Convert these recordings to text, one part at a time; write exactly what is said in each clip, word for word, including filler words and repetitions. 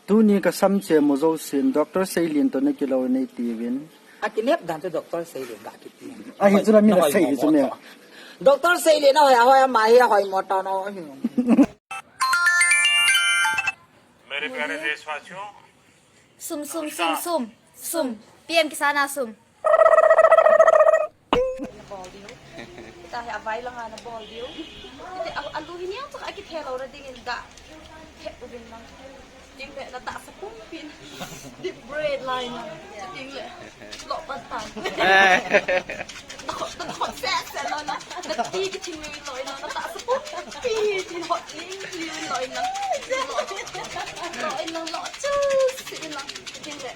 Tuni ka sam che mo zo sin, Doctor Seilin toh na kilou nei ti vin. A kinep dan chu Doctor Seilin ga kiti. A hi chu la mi la sei hi chu me. Doctor Seilin a hoi, a hoi, a ma hi a hoi mo ta no. मेरे प्यारे देशवासियों, Sum, sum, sum, sum, sum. P M Kisan a sum. Ita hi a vai langa na bawl diu. Ite a, a lu hi niang chak a kithel lo ra dingin ga. He u din lang. Ting le na ta sa pum pin. Deep breath lai na. Ting le. Lo pan pan. Eh. Na khot, na khot se se lo na. Na ti ki ting le lo na. Na ta sa pum pin. Ting hot ling ling lo na. Lo, lo na lo chu si na. Ting le.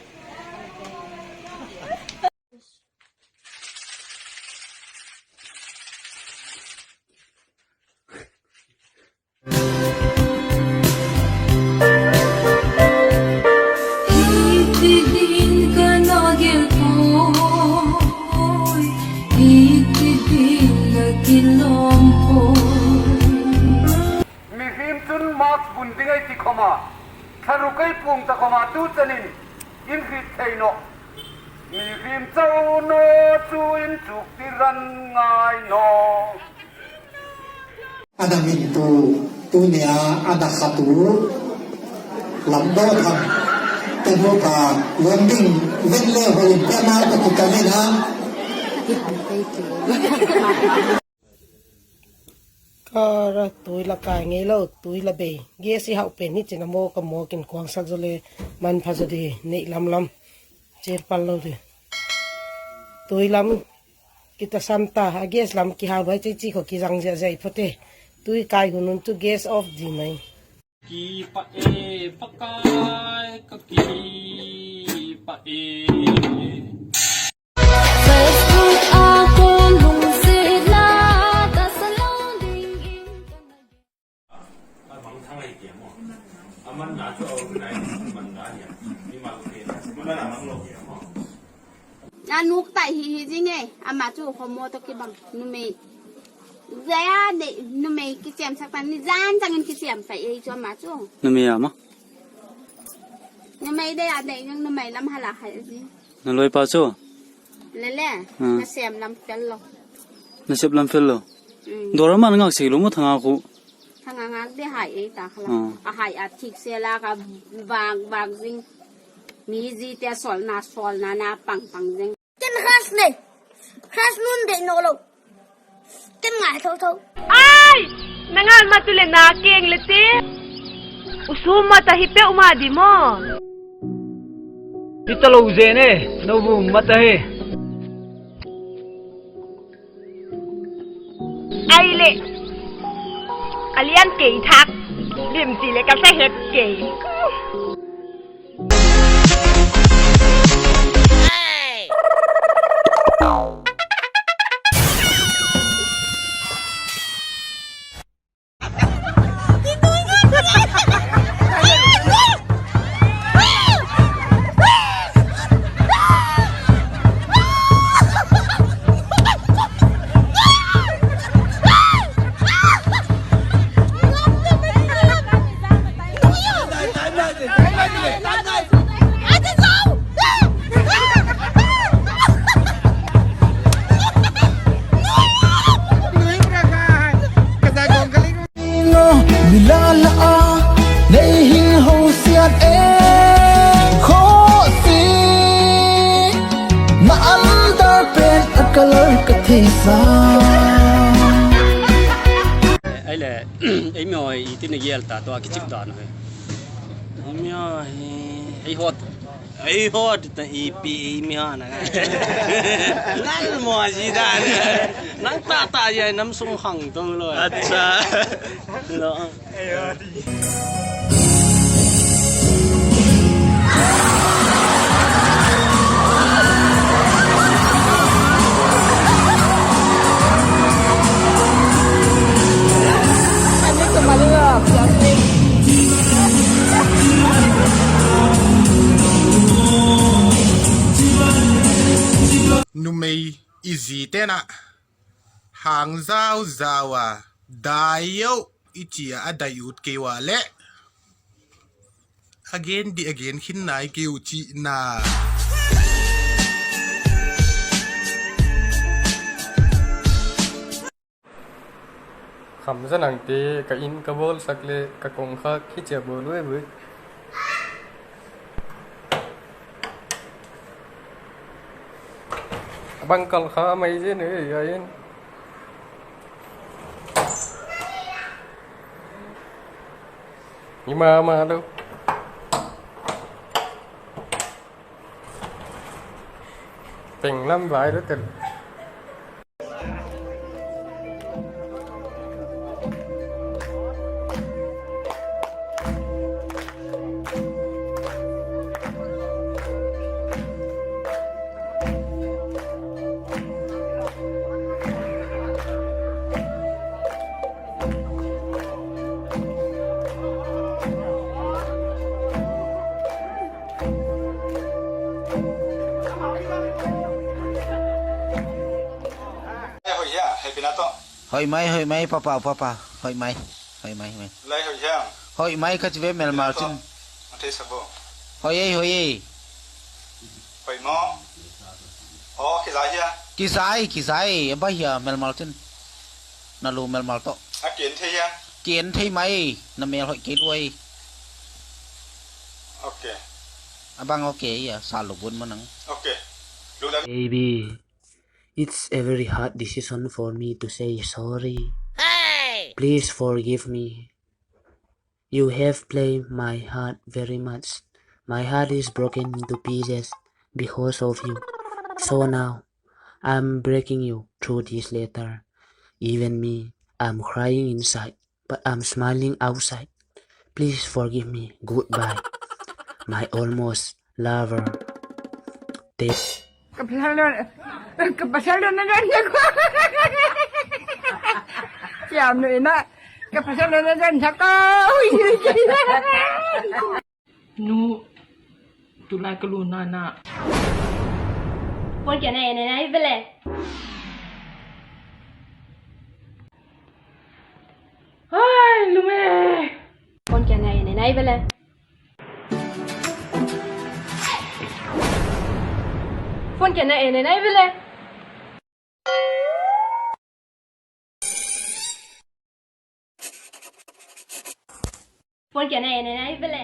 Hiti din ka na gel poi, hiti din na kilawm poi. Mihing chun mask bun ding ei ti khawm a, tharuk ei pung ta khawm a, tu chanin in hriet thei naw. Mihing chau naw chu in chuk ti ran ngai naw. A dang in tu, tuni a, a da khat u, lam dawt ham, te bu pa, wan ding, ven le ho in, pe ma ka ki ka ven ha. Ka ra tui la kai ngei lo, tui la bei. Gas i hauh pen hi chin a maw ka maw kin kuang sak zaw le man pha zaw di, neih lam lam. Chir pal lo di. Tui lam kita sam ta, a gas lam ki hau bai chi chi ko ki zang zia zia i phote. Tui kai hun un chu gas off di mai. Ki pa e, pa kai ka ki pa e. Facebook a kon lungsit na ta sa lo ding in ka na. A mang thang ai kia mo. A man na chu au nai man na ya. Ni ma ke na man na mang lo kia mo. Na nuk tai hi hi jing e. Ama chu homo to ki bang numei. Zaya de numei ki chiam sak tan ni zan changin ki chiam tai e chu ama chu. Numei ama. Numei de a de jing numei lam hala hai ji. Na loi pa chu. Lele, hmm. Na sem lam fel lo. Na sem lam fel lo. Hmm. Dor a man ngak sei lo mo thanga khu. Thanga ngak de hai ei ta khala. Hmm. A hai a thik se la ka bak bak zing. Mi zi te sol na sol na na pang pang zing. Ken khas ne. Khas nun de no lo. Ken ngai tho tho. Ai! Na ngal ma tu le na keng le te. U sum ma ta hi pe u ma di mo. Hi ta lo zen e, no bu ma ta he. Ai le. A lian kei thak. Lim ti le ka sa het kei. Milala a nei hing ho siat e khosi. Na andar pen a color ka thei sa. Ai le, ei mi hoi i tin gial ta to a kichip dan hoi. Ei mi hoi, ei hot. Ei hot ta i pi ei mi hana. Nal mo ji dan. Nang ta ta ya nam sung hang to lo. Acha. Lo. Numei i zi tena hang zau zau a dai yo i chi a dai ut kei ua le. Again, di again, khin nai keu chihna. Kham za nang te, ka in ka bawl sak leh, ka kongkhak hi chia bawl uai uai. Bang kal kha mai zen e, a in. Ima ma lo. Peng lam vai lo tel. Hoih hia, hei pina to. Hoih mai, hoih mai, papa, papa. Hoih mai, hoih mai, hoih mai. Lai hoih hia. Hoih mai ka chi ve melmal chin. Ang thei sa bo. Hoih ei, hoih ei. Hoih mo. Oh, kizai hia. Kizai, kizai, a bai hia melmal chin. Na lu melmal to. A kien thei hia. Kien thei mai, na mel hoih kei luai. Okay. A bang okay hia, sa lu bun manang. Okay. Lu la. Baby, it's a very hard decision for me to say sorry. Hey! Please forgive me. You have played my heart very much. My heart is broken into pieces because of you. So now, I'm breaking you through this letter. Even me, I'm crying inside, but I'm smiling outside. Please forgive me. Goodbye. My almost lover. Te- Ka pasal lo, ka pasal lo na don sak. Siam lo ina. Ka pasal lo na don sak. Ui. Nu, tulai ka lu na na. Phone kia na e nai vele. Hai, lu me. Phone kia na e nai vele. Phone kia na e nai vele. Phone kia na e nai vele.